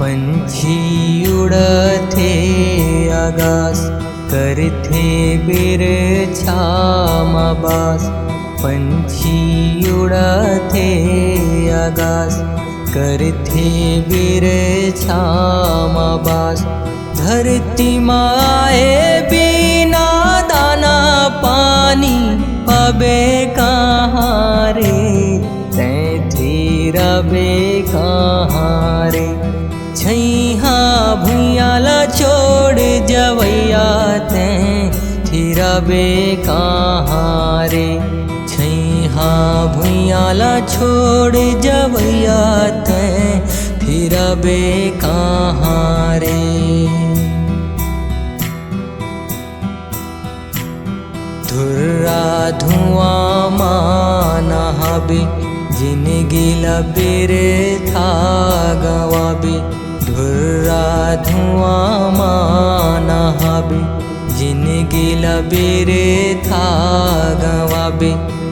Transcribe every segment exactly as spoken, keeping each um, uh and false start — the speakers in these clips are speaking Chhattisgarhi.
पंछी उड़थे आकाश, करथे बिरछा म बास। पंछी उड़थे आकाश, करथे बिरछा म बास। धरती म आए बिना दाना पानी पाबे कहाँ रे, तैं थिरबे कहाँ रे। छैहा भुइयां ला छोड़ जवैया, तैं थिरबे कहाँ रे। छैहा भुइयां ला छोड़ जवैया, तैं थिरबे कहाँ रे। धुर्रा धुआं मा नहाबे, जिनगी ल बिरथा गंवाबे। धुर्रा धुआं मा नहाबे, जिनगी ल बिरथा गंवाबे।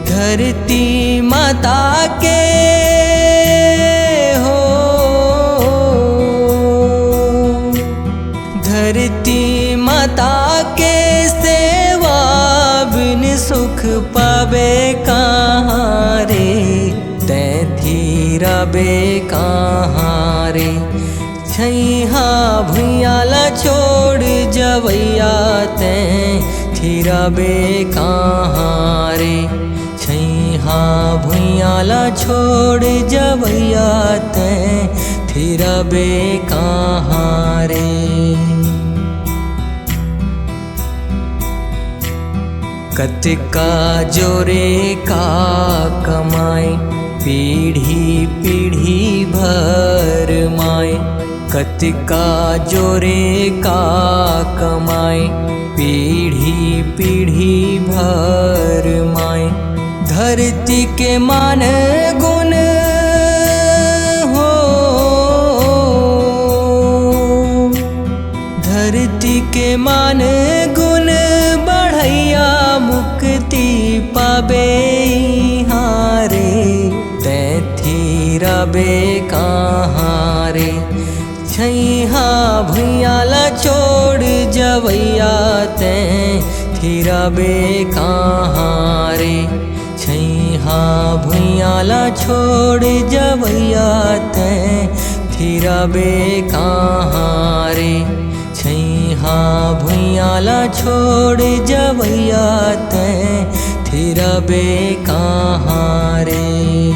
धरती माता के हो, धरती माता के सेवा बिन सुख पाबे कहाँ रे, तैं थिरबे कहाँ रे। छैहा भुइयां ला छोड़ जवैया, तैं थिरबे कहाँ रे। छैहा भुइयां ला छोड़ जवैया, तैं थिरबे कहाँ रे। कतका जोरे का कमाए, पीढ़ी पीढ़ी भर माए। कतका जोरे का कमाए, पीढ़ी पीढ़ी भर माए। धरती के मान गुण हो, धरती के मान गुण बढ़ैया, मुक्ति पाबे इहाँ रे, तैं थिरबे कहाँ रे। छैहा भुइयां ला छोड़ जवैया, तैं थिरबे कहाँ रे। छैहा भुइयां ला छोड़ जवैया, तैं थिरबे कहाँ रे। छैहा भुइयां ला छोड़ जवैया, तैं थिरबे कहाँ रे।